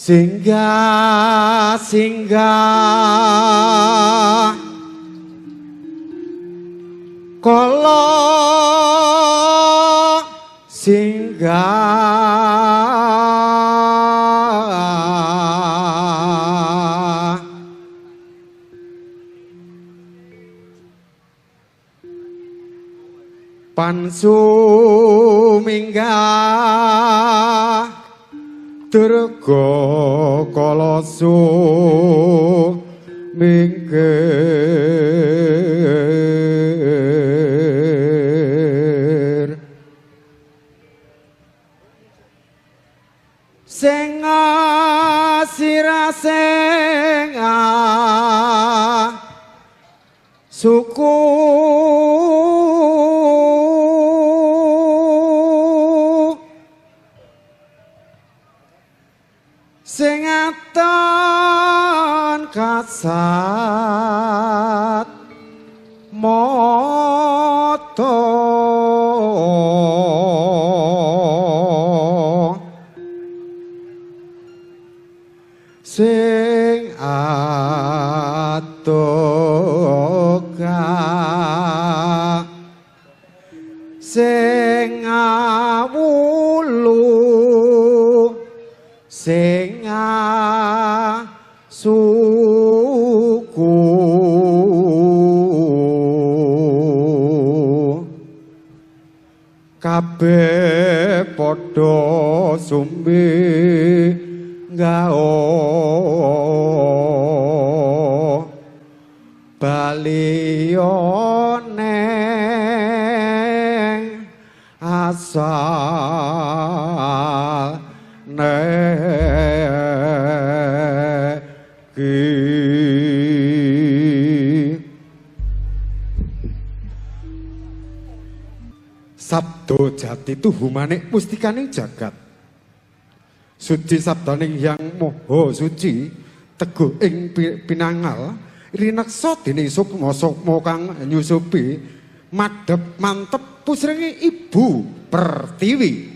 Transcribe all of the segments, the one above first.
Singgah singgah kala singgah pansu minggah durga kala sumingkir sing sira sing suku sing aton kasat mata sing atoka sing awulu sing suku kabeh padha sumbi ngao bali neng asal neki. Sabdo jati tuhu manik mustikaning jagat. Suci sabdaning Hyang Maha Suci teguh ing pinangal rineksa dening sukma sukma kang nyusupi madhep mantep pusringe Ibu Pertiwi.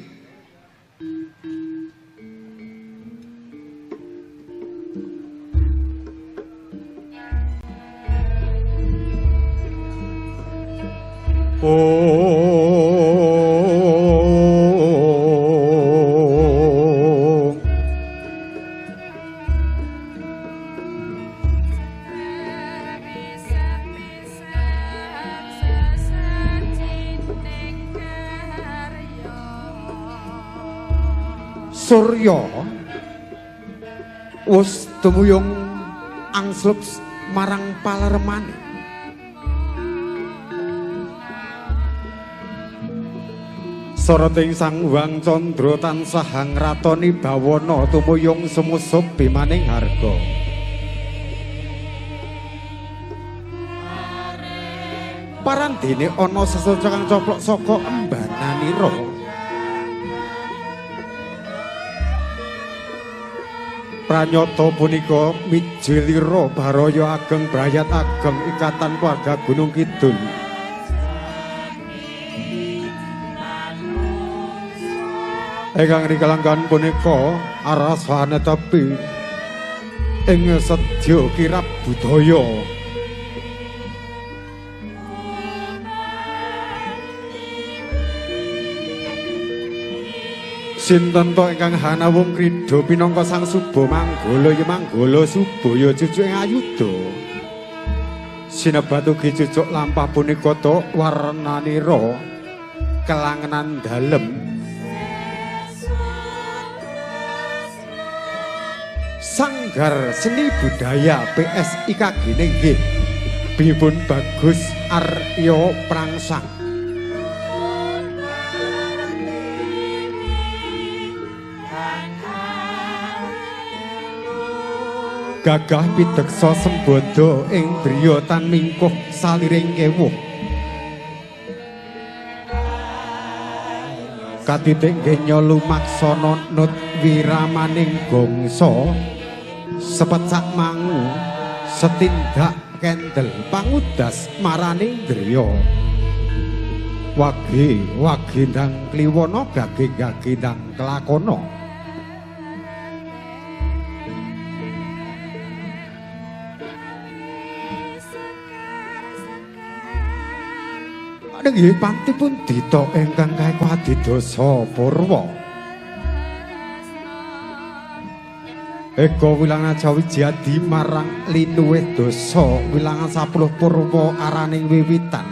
Surya wis tumuyung angslup marang palermane. Soroting Sang Hyang Candra tansah ngratoni bawana tumuyung sumusup bimaning harga. Parandene ana sesoca kang coplok saka embananira. Pranyata punika mijilira baraya ageng brayat ageng ikatan keluarga Gunung Kidul. Ingkang rikalanggan punika arasane tepi ing sedya kirab budaya. Sinten to ingkang hanawung kridha pinangka Sang Suba Manggala ya Manggala Subaya cucuking Ayuda. Sinebat ugi cucuk lampah punika to warnanira kelangenan dalem. Sanggar Seni Budaya PSIKG nggih Bipun Bagus Arya Prangsang. Gagah pideksa sembada ing driya tan mingkuh saliring kewuh. Katitik genya lumaksana nut wiramaning gongsa sepecak mangu setindak kendel pangudas maraning driya. Wage wagendang kliwona gage gagedang kelakona. Nenggih panti pundita ingkang kaeka adidasa purwa. Eka wilangan jawiji adi marang linuwih dasa wilangan 10 purwa araning wiwitan.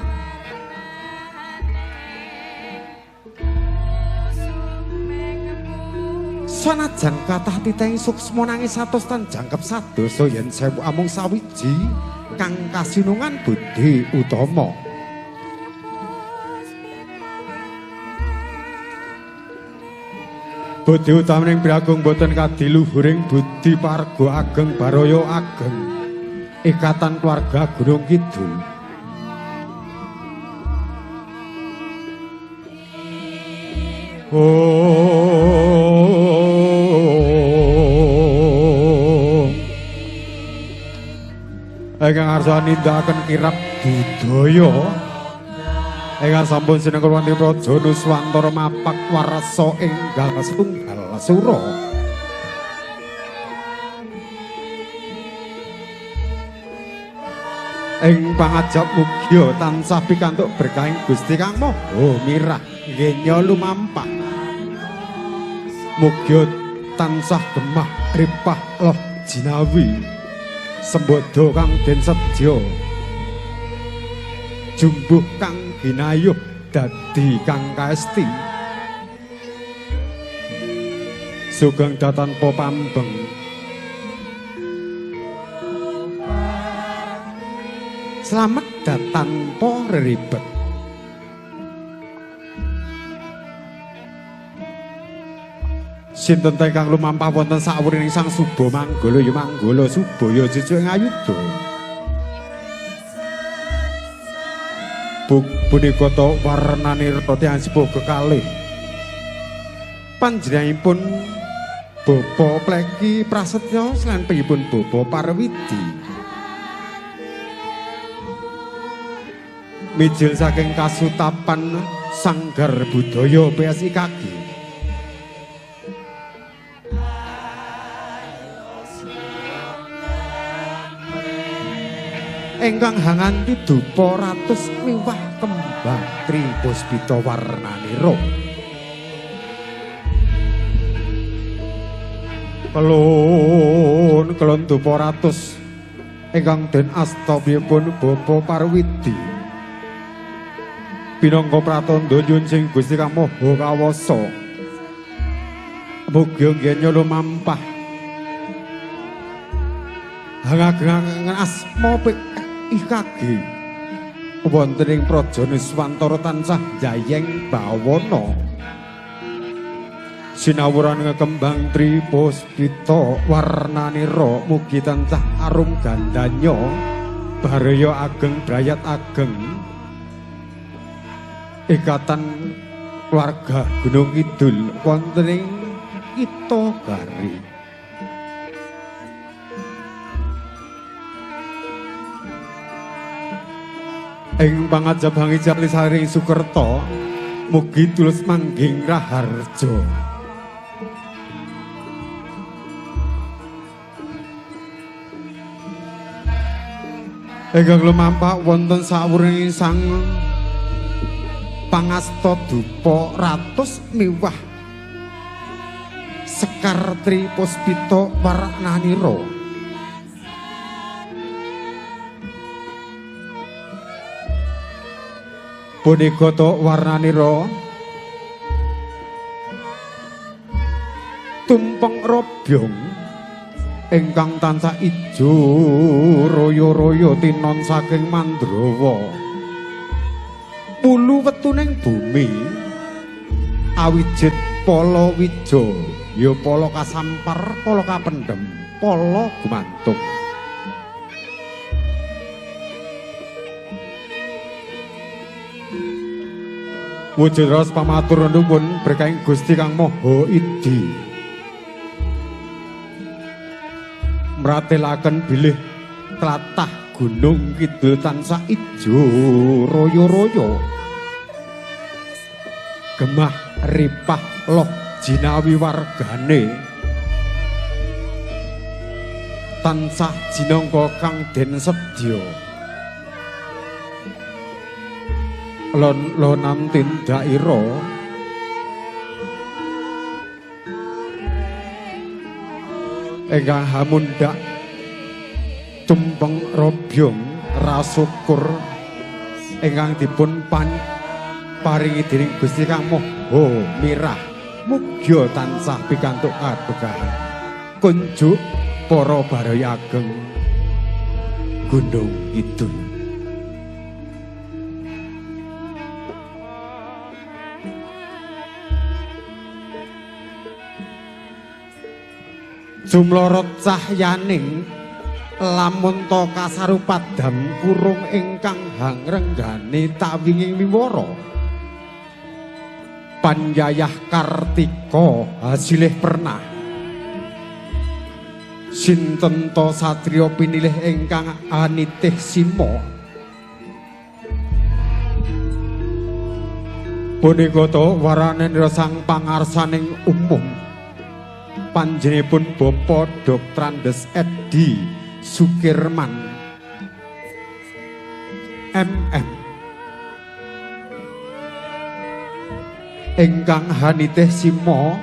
Sanajan kathah titahing suksma nanging satos tan jangkep sadasa yen sewu amung sawiji kang kasinungan budi utama. Budi utamaning Bragung boten kadiluhuring budi parga ageng baraya ageng ikatan keluarga Gunung Kidul. Oh, ingkang arsa nindakaken kirab budaya ingkang sampun sinengkul wonten Praja Nuswantara mapak warsa enggal setunggal sura. Ing pangajap mugia tansah pikantuk berkahing Gusti Kang Maha Mirah ngenya lumampah. Mugia tansah gemah ripah loh jinawi sembada kang den sedya jumbuh kang ginayuh dadi kang kaesti. Sugeng datanpa pambeng slamet datanpa reribet. Sinten ta ingkang lumampah wonten sawurining Sang Suba Manggala ya Manggala Subaya cucu ing ayuda. Punika ta warnanira tiyang sepuh kekalih. Panjenenganipun Bapa Pleki Prasetyo salanpipun Bapa Parwidi. Mijil saking kasutapan Sanggar Budaya PSIKG. Ingkang hanganti dupa ratus miwah kembang tripuspita warnanira. Kelun kelun dupa ratus ingkang den asta piyambun Bapa Parwidi. Pinangka pratandha nyuwun sing Gusti Kang Maha Kawasa. Mugi nggenya lumampah hangagengan asma PIKG wonten ing Praja Nuswantara tansah jayeng bawana. Sinawuran kembang tripuspita warnanira mugi tansah arum gandanya baraya ageng brayat ageng ikatan keluarga Gunung Kidul wonten ing Kitha Gari. Ing pangajab hangijab saring Sukerta mugi tulus mangging raharja. Ingkang lumampah wonten sawurining Sang Pangasta dupa ratus miwah sekar tripuspita warnanira. Punika ta warnanira tumpeng robyong ingkang tansah ijo royo-royo tinon saking Mandrawa. Wulu wetuning bumi awijit pala wija ya pala kasampar, pala kapendhem, pala gumantung. Wujud raos pamatur nuwun berkahing Gusti Kang Maha Idi. Mratelaken bilih tlatah Gunung Kidul tansah ijo royo-royo. Gemah ripah loh jinawi wargane tansah jinangka kang den sedya. Lon-lonan tindakira ingkang hamundhak tumpeng robyong rasukur ingkang dipun paringi dening Gusti Kang Maha Mirah mugia tansah pikantuk kabegahan kunjuk para baraya ageng Gunung Kidul. Jumlorot cahyaning lamun ta kasarupadam kurung ingkang hangrenggani tawinging wiwara Panjayah Kartika hasilih pernah sinten ta satriya pinilih ingkang anitih sima punika ta warane sang pangarsaning umum panjenenganipun Bapak Drs. Edi Sukirman MM ingkang hanitih sima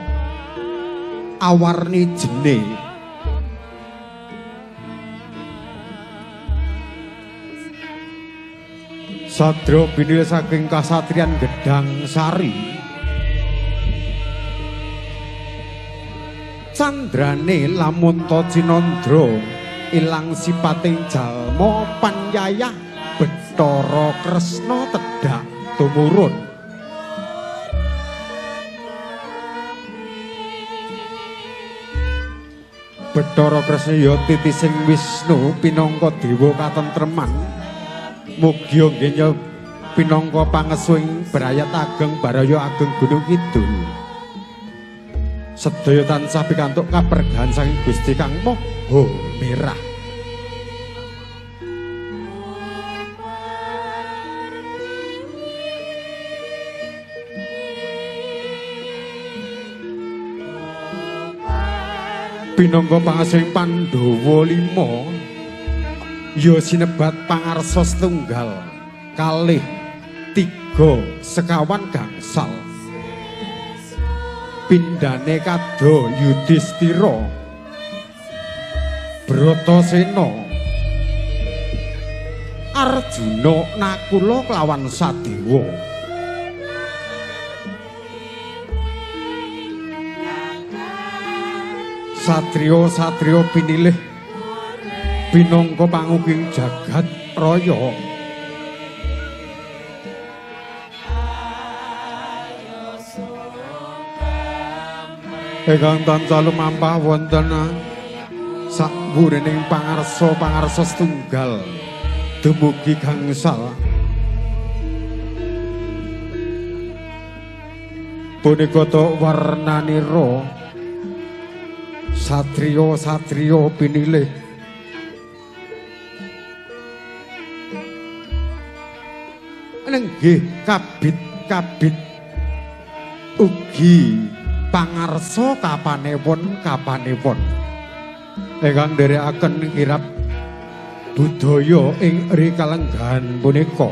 awarni jene sadra binil saking kasatriyan Gedang Sari candrane lamun ta cinandra ilang sipating jalma panyayah Bathara Kresna tedhak tumurun. Bathara Kresna ya titising Wisnu pinangka dewa katentreman mugia nggenya pinangka pangesuing brayat ageng baraya ageng Gunung Kidul. Sedaya tansah pikantuk kapergahan saking Gusti Kang Maha Mirah. Pinangka pangesuing Pandhawa 5 ya sinebat pangarsa setunggal kalih 3 sekawan gangsal pindhane kadha Yudhistira Bratasena Arjuna Nakula kelawan Sadewa. Satriya-satriya pinilih pinangka panguking jagat raya ingkang tansah lumampah wonten sakmburning pangarsa-pangarsa setunggal dumugi gangsal punika ta warnanira satriya-satriya pinilih nenggih kabit-kabit ugi pangarsa kapanewon-kapanewon ingkang nderekaken kirab budaya ing ri kalenggahan punika.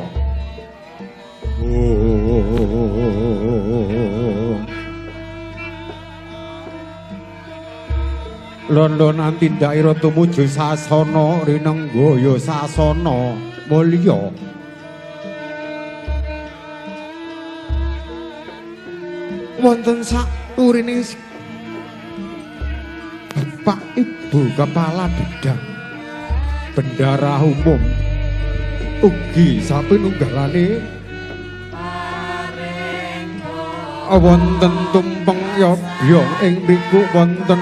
Lon-lonan tindakira tumuju sasana rinenggaya sasana mulya. Wonten sakurine Bapak Ibu Kepala Bidang Bendara Umum ugi sapinunggalane wonten tumpeng yobyong ing mriku wonten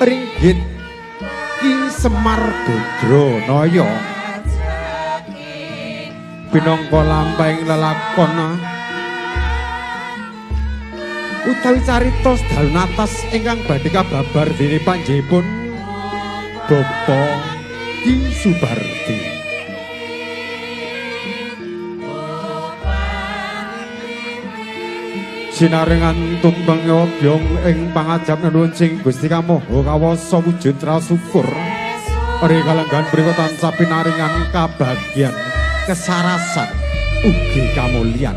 ringgit Ki Semar Badranaya pinangka lampahing lelakon utawi carita dalu natas ingkang badhe kababar dening panjenenganipun Bapak Ki Subarti. Sinarengan tumpeng yobyong ing pangajap nuwun sing Gusti Kang Maha Kawasa wujud rasa syukur. Ri kalenggahan punika tansah pinaringan kabagyan kesarasan ugi kamulyan.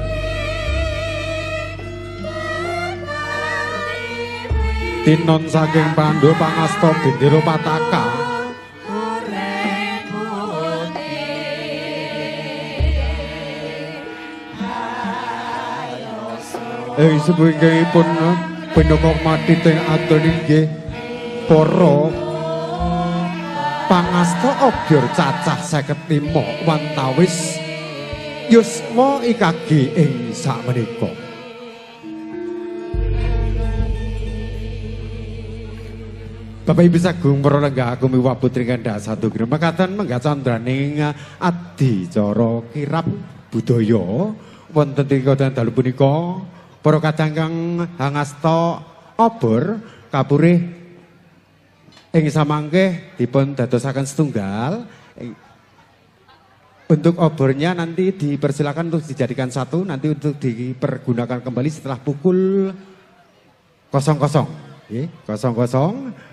Tinon saking Pandhu pangasta bendera pataka ing sepungkangipun pinaka madhiteng atur inggih para pangasta obyor cacah 55 wantawis yuswa ikagi ing sakmenika. Bapak Ibu sagung para lenggah agung miwah putri kandha satu gri mekaten menggah candraning adicara kirap budaya wonten ing kota dalu punika para kadang kang hangasta obor kapurih ing samangke dipun dadosaken setunggal. Untuk obornya nanti dipersilakan untuk dijadikan satu, nanti untuk dipergunakan kembali setelah pukul 00. Nggih, 00.